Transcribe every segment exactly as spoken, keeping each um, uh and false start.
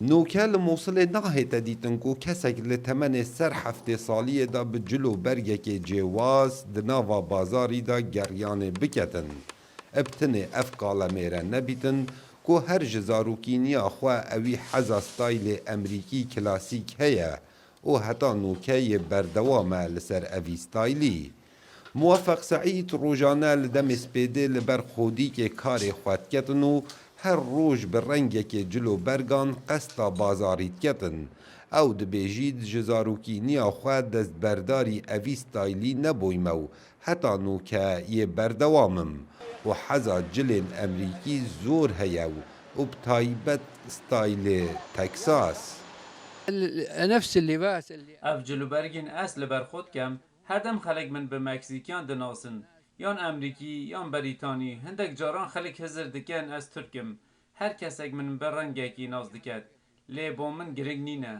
Nûke li Mûsilê nahête dîtin ku kesek li temenê ser heftê saliyê de bi cil û bergekê cêwaz di nava bazarî de geriyanê biketin. Bi tinê ev kalemê re nebîtin ku her ji zarokîniya xwe ewî heza staylê emrîkî klasîk heye û heta nûke yê berdewam e li ser evî staylî. Muweffeq Seîd rojane li demê spêdê li ber xwedîkê karê xwe diketin û her roj bi rengekê cil û bergan qesta bazarî diketin. Ew dibêjît, ji zarokîniya xwe destberdarî evî staylî nebûyme û heta nûke yê berdewam im û heza cilên emrîkî zor heye û, û bi taybet staylê Texas. ال- نفس اللباس اللي Ev cil û bergên ez li ber xwe dikem, her dem xelk min bi Meksîkiyan dinasin, yan Emrîkî, yan Berîtanî, hindek caran xelk hizir dikin ez Tirk im. Her kesek min bi rengekî nas diket, lê bo min giring nîne.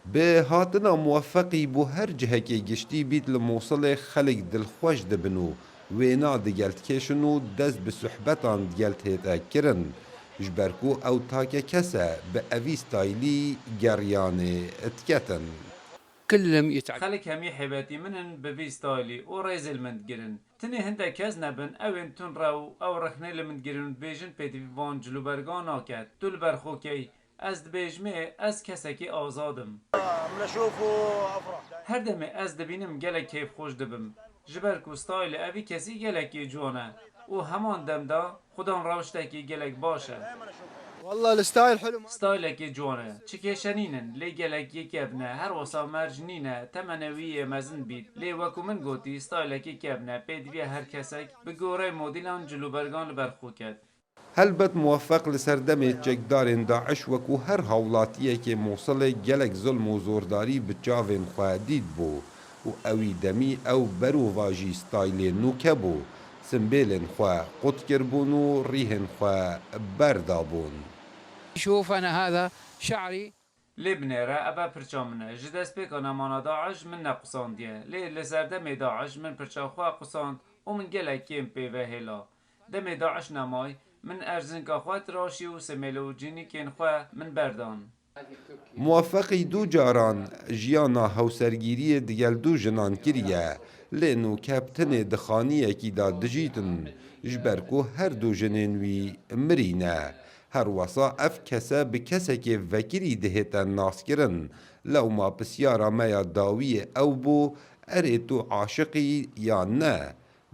Bi hatina Muweffeqî bo her cihekê giştî bît li Mûsilê xelk dilxweş dibin û wêna digel dikêşin û dest bi suhbetan digel tête kirin. Ji ber ku ew takekes e, bi evî staylî geriyanê diketin. كلهم يتعلم Xelk hemî hêbetî min in bi vî staylî û rêzê li min digirin. Tinê hindek kes nebin, ew ên tund re û ew rexnê li min digirin û dibêjin pêdivî van cil û bergan naket. Tu li ber xwe key? Ez dibêjimê ez kesekî azad im. Her demê ez dibînim gelek kêfxweş dibim. Ji ber ku staylê evî kesî gelekî ciwan e û heman dem de xudan rewştekî gelek baş e. والله الستايل حلو ما Staylekî ciwan e. Çi kêşe nînin, lê gelek yê kevn e, her wesa merc nîne, temenê wî yê mezin bît. Lê wekû min gotî, staylekî kevn e, pêdivî ye her kesek bi goreyê modîlan cil û bergan li ber xwe ket. Helbet Muweffeq li ser demê çekdarên DAIŞ wekû her hawlatiyekê Mûsilê gelek zilm û zordarî bi çavên xwe dîtbû û ewî demî ew berovajî staylê nûke bû, simbêlên xwe qut kiribûn û rîhên xwe berdabûn. شوف أنا هذا شعري Lê binêre, ev e pirça min e. Ji destpêka nemana DAIŞ min nequsandiye. Lê li serdemê DAIŞ min pirça xwe qusand û min gelek kêm pê ve hêla. Demê DAIŞ nemay, min erzinka xwe tiraşî û simêl û cînîkên xwe min berdan. Muweffeqî du caran jiyana hewsergîriyê digel du jinan kiriye, lê nûke bi tinê di xaniyekî de dijîtin, ji ber ku her du jinên wî mirî ne. Her wesa ev kese bi kesekê vekirî dihête naskirin. Lewma pisyara me ya dawiyê ew bû, erê tu aşiq î yan ne?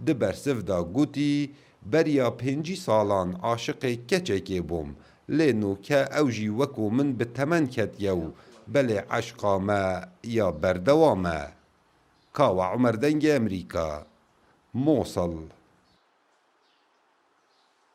Di bersiv de gotî, beriya pêncî salan aşiqê keçekê bûm, lê nûke ew jî wekû min bi temen ketiye û belê eşqa me ya berdewam e. Kawa Umer Dengê Emerîka, Mosil.